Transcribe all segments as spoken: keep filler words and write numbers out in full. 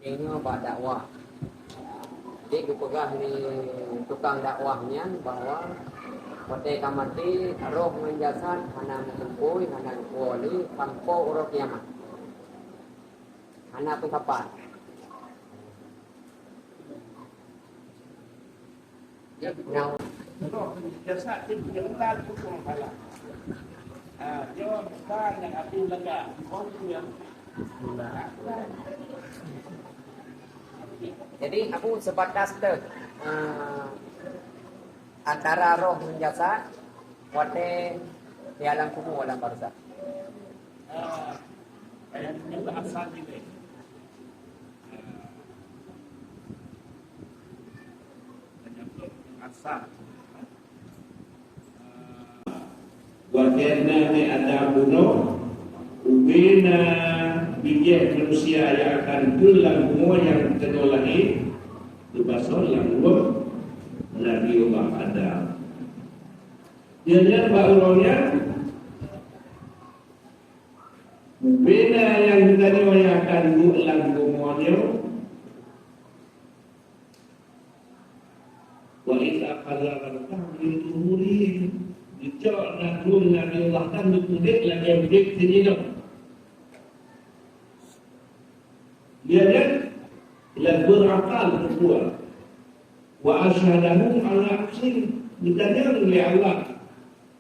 Ingat bak dakwah. Jadi geupeugah lé tukang dakwah nyan bahwa watée ka maté, roh ngon jasad hana meutumpôi, hana geupuwoe lé sampoe uroe kiamat. Hana peusapat. Nyang Jadi, Abu, sebatas tu, eh, antara roh ngon jasad, watée di alam kubur, alam barzakh. Ah, yang kedua asal dia. Ah, menyangkut asal. Watée na Nabi Adam bunoe, ubena bijéh manusia nyang akan trön lam bumoe nyang keudua lahé, geupasoe lam rumoh Nabiullah Adam. Nyan bak uroe nyan, ubena nyang geutanyoe nyang akan duek lam bumoe nyoe, "Wa idh akhadha rabbuka min tuhurihim." Geucok nanggroe Nabi Allah kan geupeudeh lagée udeb singoh. Dia kan lagée berakal keudua. "Wa asyhadahum ala anfusihim." Geutanyong lé Allah,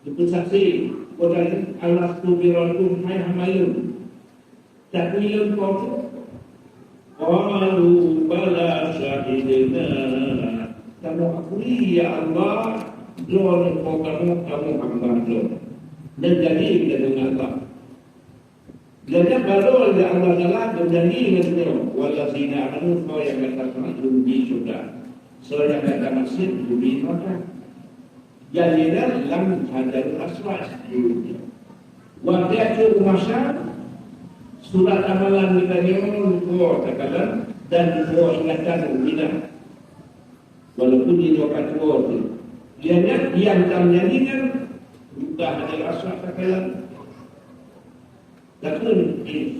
geupeusaksi, "Wa qalu alastu bi rabbikum," hai hamba lôn. Tapi lôn po tu, "Qalu bala syahidna." Kamoe akui, ya Allah, droeneuh po kamoe, kamoe hamba droeneuh. Dan jadi geutanyoe ngon Allah. Geutanyoe baroe, ya Allah Taala, geujanji ngon nyoe, "Wallazina amanu," soe nyang gata taat, "lahum fis syuhada." Soe nyang gata maksiat, lahum fis neraka. Jadi lam Hajarul Aswad. Watée trok u mahsyar, surat amalan geutanyoe leumo takalon dan leumo ingatan ubena. Walaupun di dua kali dua tu. Dia nyan, dia tam nyan ni kan buka Hajarul Aswad takalon. Takheun, eh,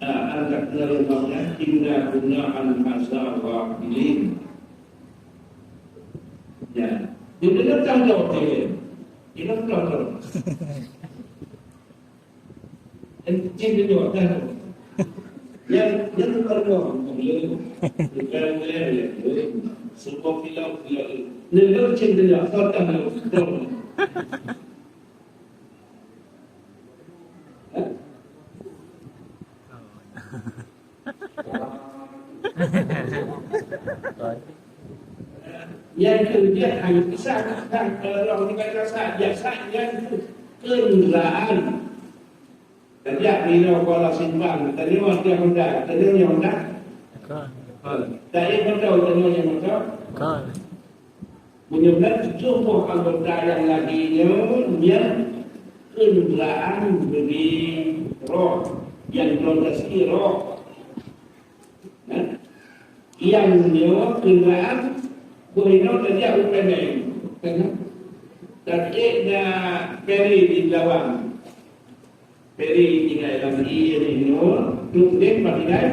ah, an takuna rumahnya, "Inna kunna an hadza ghafilin." Ya. Dia dengar tanggung jawab dia. Dia dengar tanggung jawab. Encik dia jawab, kan? Yang, yang bukan rumah, bukan rumah. Bukan rumah, ya. Semua kilau, kilau. Dengar cik dia jawab, kau tak tahu. Nyang keu jih hana kisah, dan kalau orang tinggal rasa biasa, nyang keu kenderaan. Tajak di Kuala Simpang, tadi orang tiap Honda, tadi orang Honda. Kon. Tak ada motor, tadi orang motor. Kon. Meunyoe na tujoh boh anggota nyang lagée nyoe, nyan kenderaan bri roh, nyang droe tasi roh. Nah, nyang nyoe kenderaan boh inoe tajak u Penang. Tajak na feri di Lawang. Feri tinggai lam ié nyoe, trok deh bak tinggai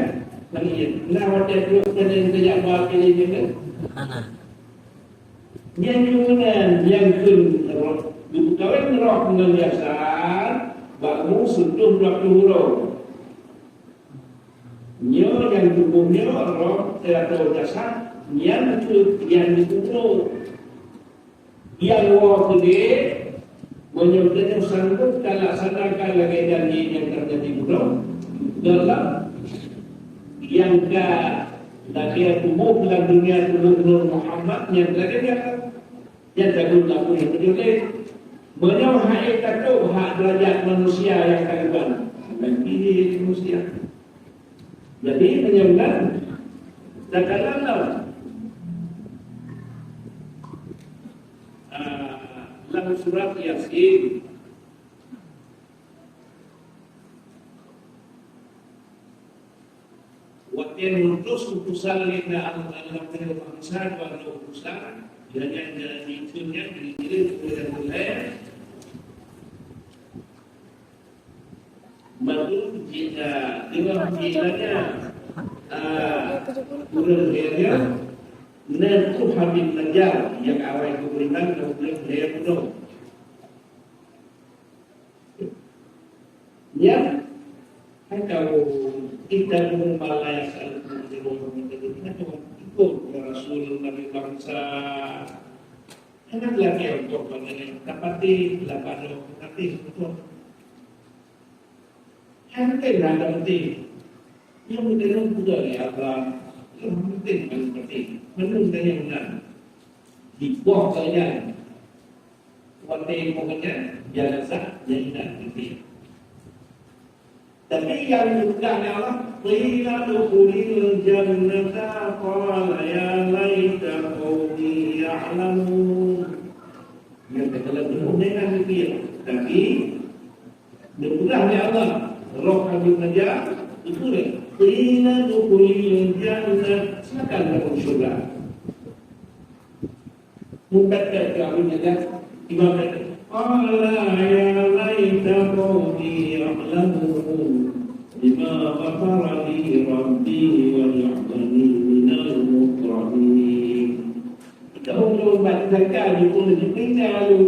lam ié. Nah, watée trok keuneuk tajak ba feri nyoe. Hana. Nyang keunan, nyang kheun roh, geupeukawen roh ngon jasad, bak umu seutuh dua ploh uroe. Nyoe nyang tuboh nyoe roh, eh, atau jasad, nyang keu-, nyang dikubur. Nyang woe keudeh, meunyoe tanyoe sanggob talaksanakan lagée janji nyang ka janji bunoe, dalam nyang ka lagée tuboh lam dunia tuboh Nur Muhammad nyang lagée nyan, nyang ka geutabeueng nyang beujeuet. Meunyoe hana tatôb hak deurajat manusia nyang ka geuban, dan kiri manusia. Jadi, meunyoe nyan, takalon lom, ah, lam surat Yasin, watée neutus utosan lé Allah, Allah Taala bangsa dua utosan, dan nyan dikirim keu ureuëng laén. Madu jina, deungon jinanya, ah, Ureuëng lhèe nyan, na kheueh Habib Najjar nyang awai geubri nan ureuëng lhèe bunoe. Nyan, hai kaum, innahu man la yas'alukum ajran, hana kamu ikut ya Rasul Nabi Muhammad. Hana lagèe untuk pandangan tapati, lapano, tapati untuk. Hana kena hana penting. Yang penting untuk dari Allah. Yang penting, paling penting. Menurut saya benar. Di bawah saya. Watèe pokoknya, biasa, jadi tak penting. Tapi nyang geupeugah lé Allah, "Qila udkhulil jannata," qala, "Ya laita qaumi ya'lamun." Nyang kata lagèe nyan kan dia. Tapi, geupeugah lé Allah, roh Habib Najjar, itu dia. "Qila udkhulil jannata," silakan masuk syurga. Muka teuka meunyeujak, imam teuka. Qala ya laita qaumi ya'lamun bima ghafara li rabbi wa ja'alani minal mukramin. Kita ureueng bansa ka jipeuingat lalu,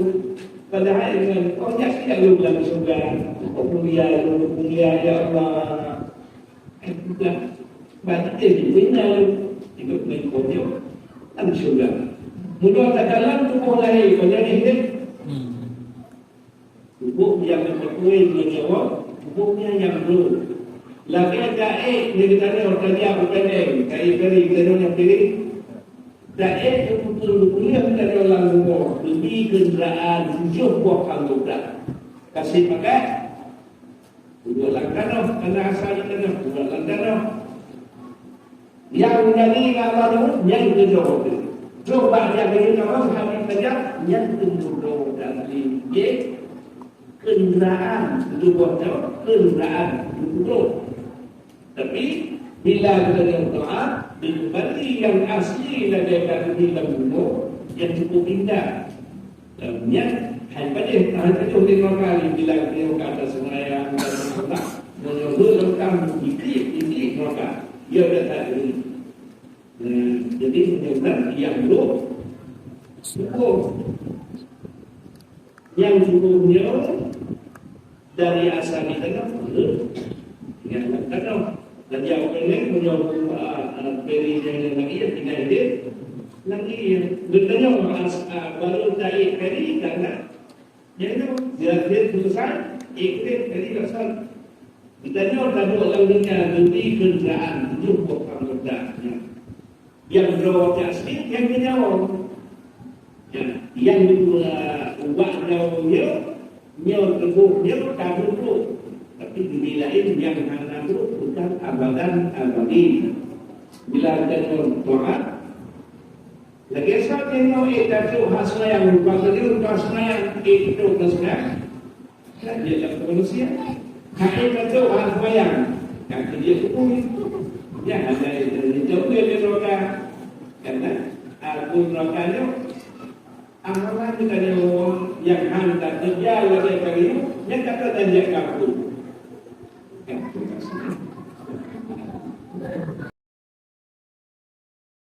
padahai ngon oh jak sijak lôn lam syurga. Kok mulia lôn, mulia ya Allah. Berarti dia dibina tu. Ikut mengikut dia. Kan syurga. Mula takalam tuboh lahé, kau jadi hidup. Tuboh yang berkuih menjawab, tubohnya yang belum. Lagi ada eh, dia kata dia orang tanya bukan eh, kayu kering, dia orang pilih. Tak eh, dia putus berkuliah, dia orang rumah. Demi kenderaan, tujuh buah anggota. Kasih pakai. Uroe lam tanoh, kana asai tanoh, uroe lam tanoh. Nyang jadi nama tu, nyang keudroe tu. Coba nyang jadi nama tu, habis saja, nyang keudroe dan tinggi. Kenderaan, tuboh tu, kenderaan, tuboh. Tapi, bila kita berdoa, dikembali yang asli lagèe kat dalam bumoe, yang cukup indah. Nyan, hai padeh, hai padeh lima kali bilang dia kata semayang dan semayang. Menyebut tentang dikit-dikit maka dia kata ini. Nah, jadi menyebut yang buruk. Syukur. Yang buruknya dari asal kita kan buruk. Yang kata Dan nyang ureueng laén meunyoe, ah, ah, Peri nyang lagi, ya, tinggai idéh. Lagi, ya. Geutanyong, as-, ah, baru taék Peri, karena, ya, itu, dia, dia putusan, ék idéh, Peri dak sah. Geutanyong, taduek lam dunia, geubri kenderaan, tujoh boh anggota, ya. Nyang droe asli, nyang meunyoe. Nah, nyang dua ubat nyoe, nyoe tuboh nyoe ka brôk. Tapi di laén nyang hana brôk bukan abadan abadin. Bila geutanyoe taat, lagèe sabe nyoe, eh, ka trôk hak seumayang, lupa tadi lupa seumayang, eh, trôk ka seumayang. Kan dia tak manusia. Hai betul orang sembahyang. Kan dia pun. Ya, ada yang jauh dia neraka. Karena aku neraka ni, amalan kita ni yang hang tak kerja lagi kali, yang kata dan dia kabur.